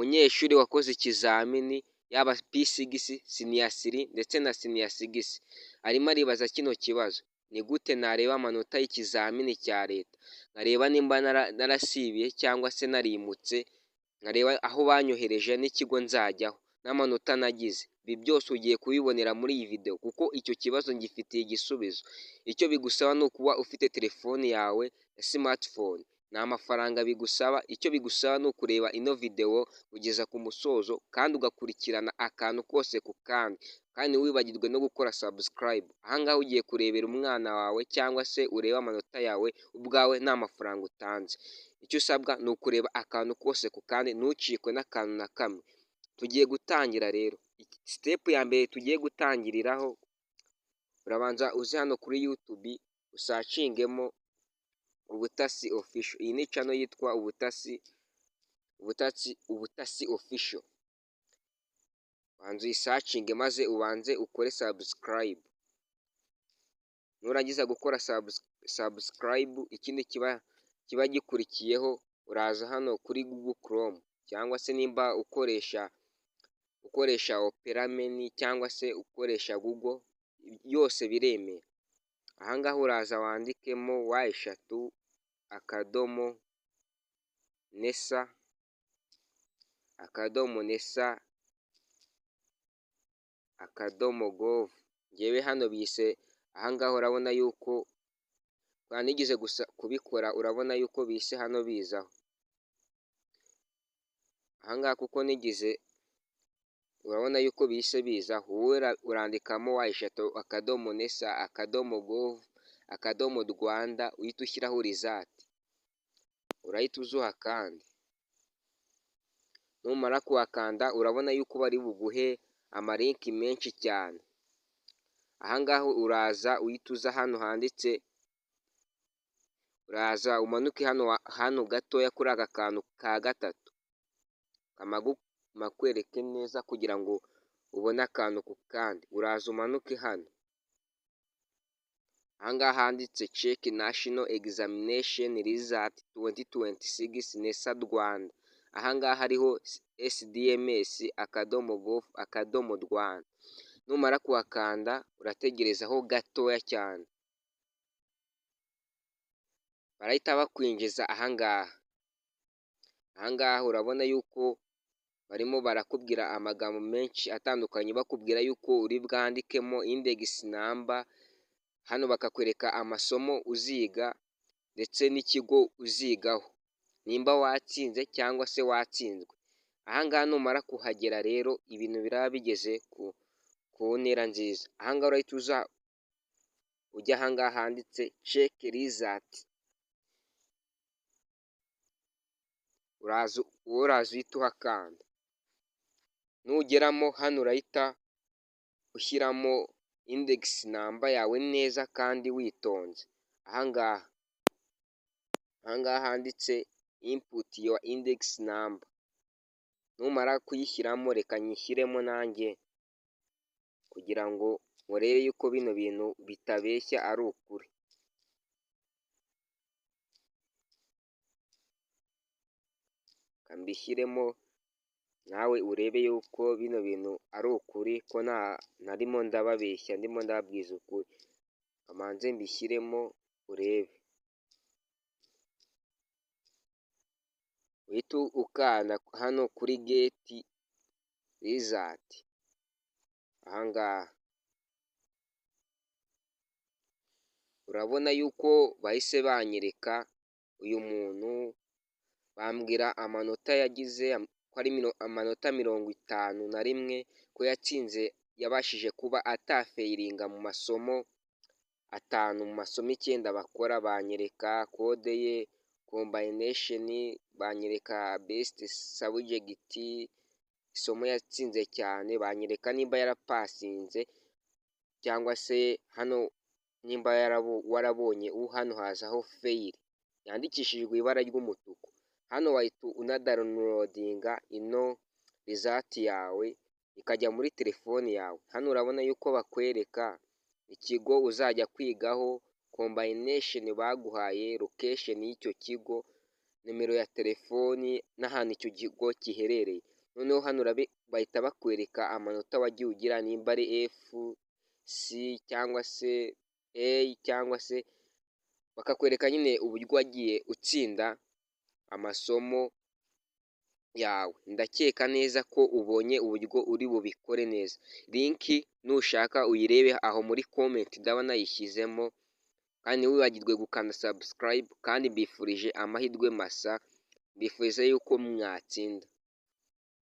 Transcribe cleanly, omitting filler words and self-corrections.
Umunyeshuri wakoze ikizamini, yaba P6, senior 3 ndetse na senior 6, arimo aribaza kino kibazo: ni gute nareba amanota y'ikizamini cya leta, nkareba nimba narasibiye cyangwa se narimutse, nkareba aho banyohereje n'ikigo nzajyaho n'amanota nagize? Ibi byose ugiye kubibonera muri iyi video, kuko icyo kibazo ngifitiye igisubizo. Icyo bigusaba ni ukuba ufite telefoni yawe ya smartphone. Nta mafaranga bigusaba. Icyo bigusaba ni ukureba ino video kugeza ku musozo, kandi ugakurikirana akantu kose ku kandi, kandi ntiwibagirwe no gukora subscribe. Ahangaha ugiye kurebera umwana wawe cyangwa se urebe amanota yawe ubwawe nta mafaranga utanze. Icyo usabwa ni ukureba akantu kose ku kandi, ntucikwe n'akantu na kamwe. Tugiye gutangira rero. Step ya mbere tugiye gutangiriraho, urabanza uze hano kuri YouTube, usearchingemo Ubutasi Official. Iyi ni channel yitwa Ubutasi, Ubutasi, Ubutasi Official. Banza uyisearchinge, maze ubanze ukore subscribe. Nurangiza gukora subscribe, ikindi kiba gikurikiyeho, uraza hano kuri Google Chrome, cyangwa se nimba ukoresha Opera Mini cyangwa se ukoresha Google, yose biremewe. Ahangaha uraza wandikemo w, .nesa .nesa.gov. Ngewe hano bise ahangaha, urabona yuko nigeze gusa kubikora, urabona yuko bise hano bizaho ahangaha, kuko nigize, urabona yuko bise bizaho. Wowe urandikamo w, .nesa.gov.rw, uhita ushyiraho result, urahita uzuha. Kandi numara kuhakanda, urabona yuko bari buguhe amalink menshi cyane. Ahangaha uraza uhita uza hano handitse, uraza umanuke hano gatoya kuri aka kantu ka gatatu, makwereke neza kugira ngo ubone akantu ku kandi. Uraza umanuke hano ahangaha handitse "Check national examination result 2026 NESA Rwanda". Ahangaha hariho sdms.gov.rw. Numara kuhakanda, urategerezaho gatoya cyane, barahita bakwinjiza ahangaha. Ahangaha urabona yuko barimo barakubwira amagambo menshi atandukanye, bakubwira yuko uri bwandikemo index number hano, bakakwereka amasomo uziga ndetse n'ikigo uzigaho, nimba watsinze cyangwa se watsinzwe. Ahangaha numara kuhagera rero, ibintu biraba bigeze ku ntera nziza. Ahangaha urahita uza ujya ahangaha handitse "Check result". Uraza uhita uhakanda. Nugeramo hano, urahita ushyiramo index number yawe neza kandi witonze. Ahangaha handitse "Input your index number". Numara kuyishyiramo, reka nyishyiremo nanjye kugira ngo murebe yuko bino bintu bitabeshya, ari ukuri. Reka mbishyiremo nawe urebe yuko bino bintu ari ukuri, ko ntarimo ndababeshya, ndimo ndababwiza ukuri. Kamanze mbishyiremo urebe. Uhite ukanda hano kuri "Get result" ahangaha. Urabona yuko bahise banyereka uyu muntu, bambwira amanota yagize, ko ari amanota 51, ko yatsinze, yabashije kuba atafailinga mu masomo atanu mu masomo 9 bakora. Banyereka code ye, combination, banyereka best subject, isomo yatsinze cyane, banyereka nimba yarapassinze cyangwa se hano nimba warabonye. Hano hazaho fail yandikishijwe ibara ry'umutuku. Hano wahita unadownloadinga ino result yawe, ikajya muri telefoni yawe. Hano urabona yuko bakwereka ikigo uzajya kwigaho, combination baguhaye, location y'icyo kigo, nimero ya telefoni n'ahantu icyo kigo giherereye. Noneho hano bahita bakwereka amanota wagiye ugira, nimba ari F, C cyangwa se A, cyangwa se bakakwereka nyine uburyo wagiye utsinda amasomo yawe. Ndakeka neza ko ubonye uburyo uri bubikore neza. Link nushaka uyirebe aho muri comment, ndaba nayishyizemo. Kandi ntiwibagirwe gukanda subscribe. Kandi mbifurije amahirwe masa, mbifuriza yuko mwatsinda.